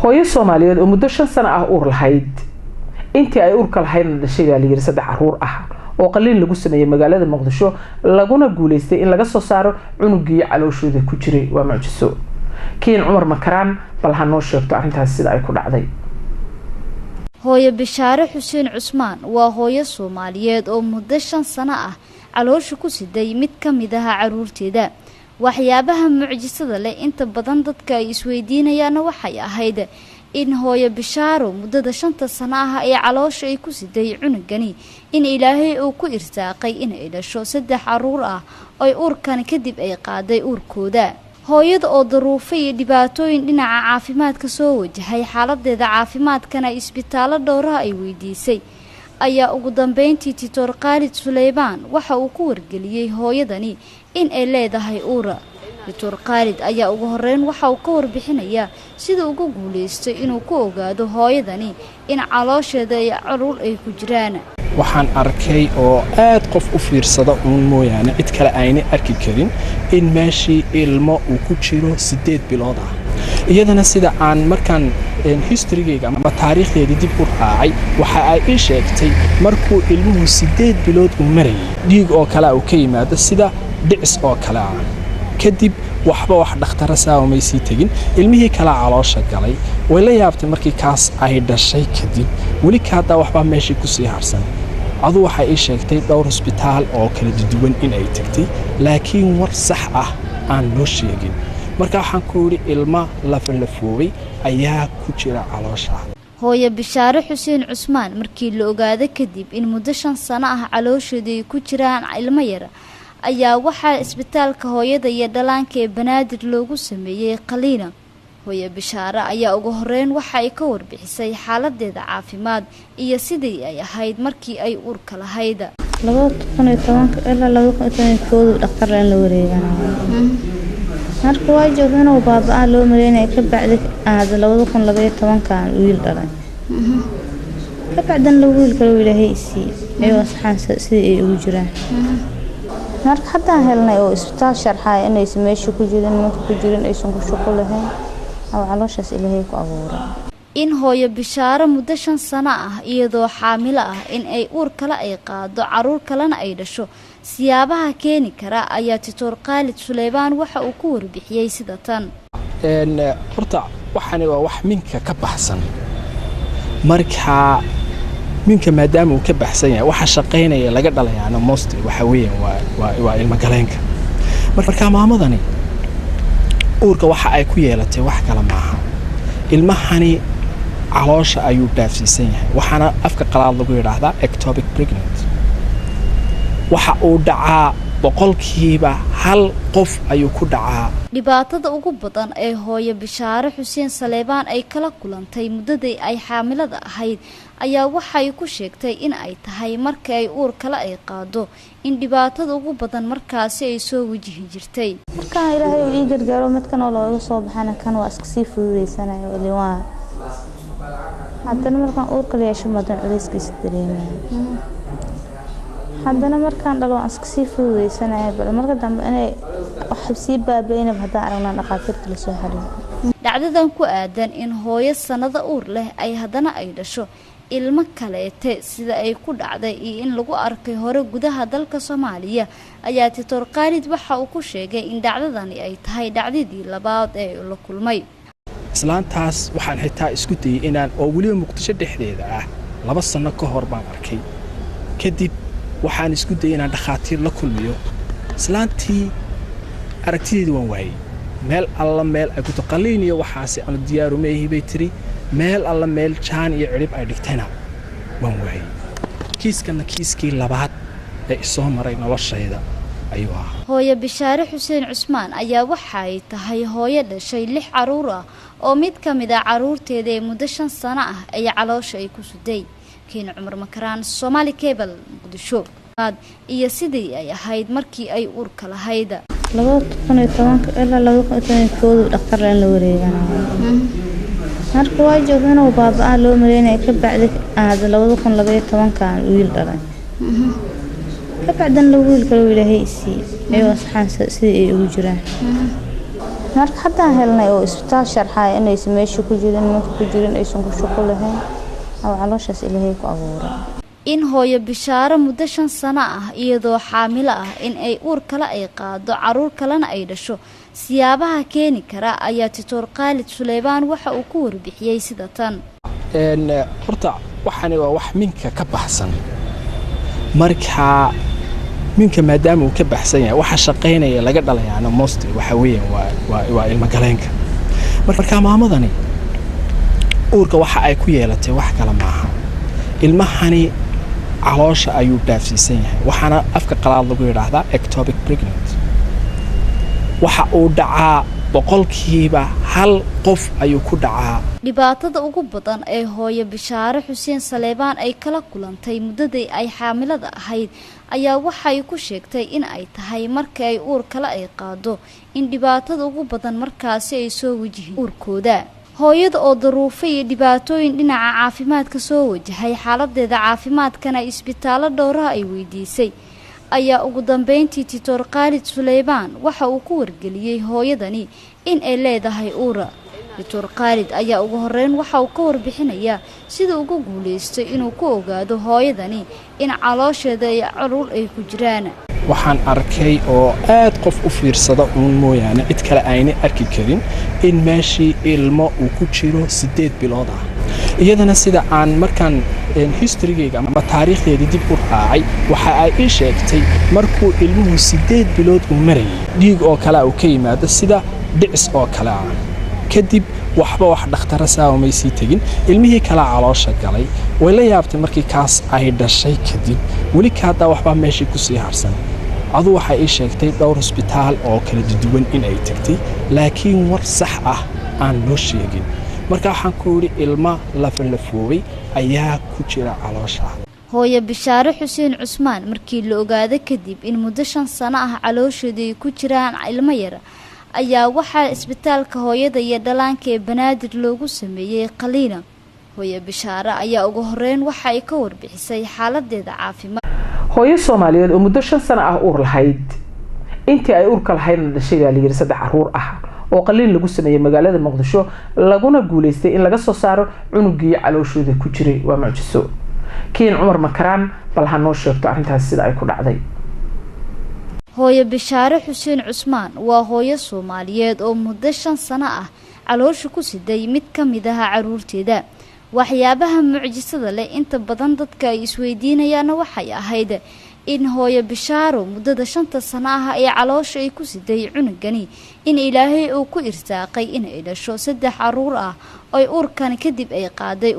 Hooyo Soomaaliyeed oo muddo 5 sano ah uur lahayd, intii ay uurka lahaydna dhashay, baa layiri, saddex caruur ah oo qaliin lagu sameeyey magaalada Muqdisho, laguna guuleystay in laga soo saaro cunugii calooshooda ku jiray, waa mucjiso. Kiin Cumar Makaraan bal ha noo sheegto arrintaas sida ay ku dhacday. Hooyo Bishaare Xuseen Cusmaan waa hooyo Soomaaliyeed oo muddo 5 sano ah caloosha ku siday mid ka mid ah caruurteeda. Waxyaabaha mucjisada leh inta badan dadka ay isweydiinayaanna waxay ahayd in hooyo Bishaaro muddada 5-ta sano ah ee caloosha ay ku siday cunugani in Ilaahay uu ku irsaaqay inay dhasho saddex caruur ah oy uurkan kadib ay qaaday uurkooda. Hooyada oo daruufo iyo dhibaatooyin dhinaca caafimaadka soo wajahay, xaaladeeda caafimaadkana isbitaallo dhowraha ay weydiisay, ayaa ugu dambeyntii Doctor Khaalid Suleymaan waxa uu ku wargeliyey hooyadani in ay leedahay uura. Doctor Khaalid ayaa ugu horeyn waxa uu ka warbixinayaa sida ugu guulaystay inuu ku ogaado hooyadani in caloosheeda ay caruur ay ku jiraan. Waxaan arkay oo aad qof u fiirsada uun mooyaane cid kale aynay arki karin in meeshii ilmo uu ku jiro 8 bilood ah. Iyadana sida aan markaan historygayga ama taariikhdeedii dib u raacay, waxa ay ii sheegtay markuu ilmuhu 8 bilood uu marayay, dhiig oo kale uu ka yimaado sida dhicis oo kale ah. Kadib waxba wax dhakhtara saa may sii tegin, ilmihii kalaa caloosha galay. Way la yaabtay markii kaas ay dhashay kadib weli kaadaa waxbaa meeshii kusii harsan. Adu waxay ii sheegtay dhowr hosbitaal oo kala duwan in ay tagtay, laakiin war sax ah aan loo sheegin. Marka waxaan ku yidhi, ilma lafalafoobay ayaa ku jira caloosha. Hooyo Bishaare Xuseen Cusmaan markii la ogaado kadib in muddo 5 sano ah caloosheedu ay ku jiraan ilmo yar, ayaa waxaa isbitaalka hooyada iyo dhalaanka ee Banaadir loogu sameeyey qaliina. Hooyo Bishaare ayaa ugu horeyn waxa ay ka warbixisay xaaladeeda caafimaad iyo sidii ay ahayd markii ay uurka lahayd. 2010-ka ilaa 2011-da dhakhtar in la wareeganayo. Marka waa joogta inuu baaba-aa loo maleynaya. Ka bacdi aada 2012-kan wiil dhalay, ka bacdan la wiil kale Ilaahay isiiyey, ayagoo saxaan sidii ay ugu jiraan. Marka haddaan helnay oo isbitaal sharxaya inaysan meesha ku jirin, nimanka ku jirin, aysan ku shuqul lahayn oo calooshaas Ilaahay ku abuuray. In hooyo Bishaaro muddo 5 sano ah iyadoo xaamilo ah in ay uur kale ay qaado, caruur kalena ay dhasho, siyaabaha keeni kara ayaa Doctor Khaalid Suleymaan waxa uu ku warbixiyey sida tan. Horta waxani waa wax minka ka baxsan. Marka minka maadaama uu ka baxsan yahay, waxa shaqaynaya laga dhalayaana mostly waxa weeyaan waa ilmagaleenka. Marka maamadani uurka waxa ay ku yeelatay wax kale maaha, ilmahani caloosha ayuu dhaafsiisan yahay. Waxaana afka qalaad lagu yidhaahdaa ectopic pregnant. Waxa uu dhacaa 1% qof ayuu ku dhacaa. Dhibaatada ugu badan ee hooyo Bishaare Xuseen Saleebaan ay kala kulantay muddadii ay xaamilada ahayd ayaa waxay ku sheegtay in ay tahay marka ay uur kale ay qaado in dhibaatada ugu badan markaasi ay soo wajihi jirtay. Markaan Ilaahay uu ii gargaaro, midkan oo looga soo baxana, kan waa iska sii fududeysanayo wali waa. Haddana markaan uur kale yeesho madan culeyskiisa dareemaya. Haddana markaan dhalo waan iska sii fududeysanaya, bal marka dambe inay wax sii baabaynaba haddaan aragnaa dhaqaatiirta lasoo xariiro. Dhacdadan ku aadan in hooyo sanado uur leh ay haddana ay dhasho ilmo kaleete, sida ay ku dhacday iyo in lagu arkay hore gudaha dalka Soomaaliya, ayaa Doctor Khaalid waxa uu ku sheegay in dhacdadani ay tahay dhacdadii labaad ee la kulmay. Islaantaas waxaan xitaa isku dayey inaan oo weliba Muqdisho dhexdeeda ah 2 sano ka hor baan arkay. Kadib waxaan isku dayey inaan dhakhaatiir la kulmiyo. Islaantii aragtideedii waan waayey, meel alla meel ay kuto qaliin iyo waxaasi aanu diyaaru meehi bay tiri. Meel alla meel jaan iyo cidhib ay dhigtayna waan waayey. Kiiskanna kiiskii labaad ee isoo maray noloshayda ayuu ahaa. Hooyo Bishaare Xuseen Cusmaan ayaa waxa ay tahay hooyo dhashay lix caruur ah oo mid ka mid ah caruurteeda ee muddo 5 sano ah ay caloosha ay ku suday. Kiin Cumar Makaraan, Somali Cable, Muqdisho. Iyo sidii ay ahayd markii ay uurka lahayd. 2010-ka ilaa 2011-da dhakhtar in la wareeganayo. Marka waa joogta inuu baaba-aa loo maleynaya. Ka bacdi aada 2012-kan wiil dhalay, ka bacdan la wiil kale Ilaahay isiiyey, ayagoo saxaan sidii ay ugu jiraan. Marka haddaan helnay oo isbitaal sharxaya inaysan meesha ku jirin, minka ku jirin, aysan ku shuqul lahayn oo calooshaas Ilaahay ku abuuray. In hooyo Bishaaro muddo 5 sano ah iyadoo xaamilo ah in ay uur kale ay qaado, caruur kalena ay dhasho, siyaabaha keeni kara ayaa Doctor Khaalid Suleymaan waxa uu ku warbixiyey sida tan. Horta waxani waa wax minka ka baxsan. Marka minka maadaama uu ka baxsan yahay, waxa shaqaynaya laga dhalayaana mostly waxa weeyaan waa ilmagaleenka. Marka maamadani uurka waxa ay ku yeelatay wax kale maaha, ilmahani caloosha ayuu dhaafsiisan yahay, waxaana afka qalaad lagu yidhaahdaa ectopic pregnant. Waxa uu dhacaa 1% qof ayuu ku dhacaa. Dhibaatada ugu badan ee hooyo Bishaare Xuseen Saleebaan ay kala kulantay muddadii ay xaamilada ahayd ayaa waxay ku sheegtay in ay tahay marka ay uur kale ay qaado in dhibaatada ugu badan markaasi ay soo wajihin uurkooda. Hooyada oo daruufo iyo dhibaatooyin dhinaca caafimaadka soo wajahay, xaaladeeda caafimaadkana isbitaallo dhowraha ay weydiisay, ayaa ugu dambeyntii Doctor Khaalid Suleymaan waxa uu ku wargeliyey hooyadani in ay leedahay uura. Doctor Khaalid ayaa ugu horeyn waxa uu ka warbixinayaa sida ugu guulaystay inuu ku ogaado hooyadani in caloosheeda ay caruur ay ku jiraan. Waxaan arkay oo aad qof u fiirsada uun mooyaane cid kale aynay arki karin in meeshii ilmo uu ku jiro 8 bilood ah. Iyadana sida aan markaan historygeyga ama taariikhdeedii dib u raacay, waxa ay ii sheegtay markuu ilmuhu 8 bilood uu marayay, dhiig oo kale uu ka yimaado sida dhicis oo kale ah. Kadib waxba wax dhakhtara saaba may sii tegin, ilmihii kalaa caloosha galay. Way la yaabtay markii kaas ay dhashay kadib weli kaadaa waxbaa meeshii kusii harsan. Adu waxay ii sheegtay dhowr hosbitaal oo kala duwan in ay tagtay, laakiin war sax ah aan loo sheegin. Marka waxaan ku yidhi ilmo lafalafoobay ayaa ku jira calooshaada. Hooyo Bishaare Xuseen Cusmaan markii la ogaado kadib in muddo 5 sano ah caloosheedu ay ku jiraan ilmo yar, ayaa waxaa isbitaalka hooyada iyo dhalaanka ee Banaadir loogu sameeyey qaliina. Hooyo Bishaare ayaa ugu horeyn waxa ay ka warbixisay xaaladeeda caafimaad. Hooyo Soomaaliyeed oo muddo 5 sano ah uur lahayd, intii ay uurka lahaydna dhashay baa layiri saddex caruur ah oo qaliin lagu sameeyey magaalada Muqdisho, laguna guuleystay in laga soo saaro cunugii calooshooda ku jiray, waa mucjiso. Kiin Cumar Makaraan bal ha noo sheegto arrintaas sida ay ku dhacday. Hooyo Bishaare Xuseen Cusmaan waa hooyo Soomaaliyeed oo muddo 5 sano ah caloosha ku siday mid ka mid ah caruurteeda. Waxyaabaha mucjisada leh inta badan dadka ay isweydiinayaanna waxay ahayd in hooyo Bishaaro muddada 5-ta sano ah ee caloosha ay ku siday cunugani in Ilaahay uu ku irsaaqay inay dhasho saddex caruur ah oy uurkan kadib ay qaaday.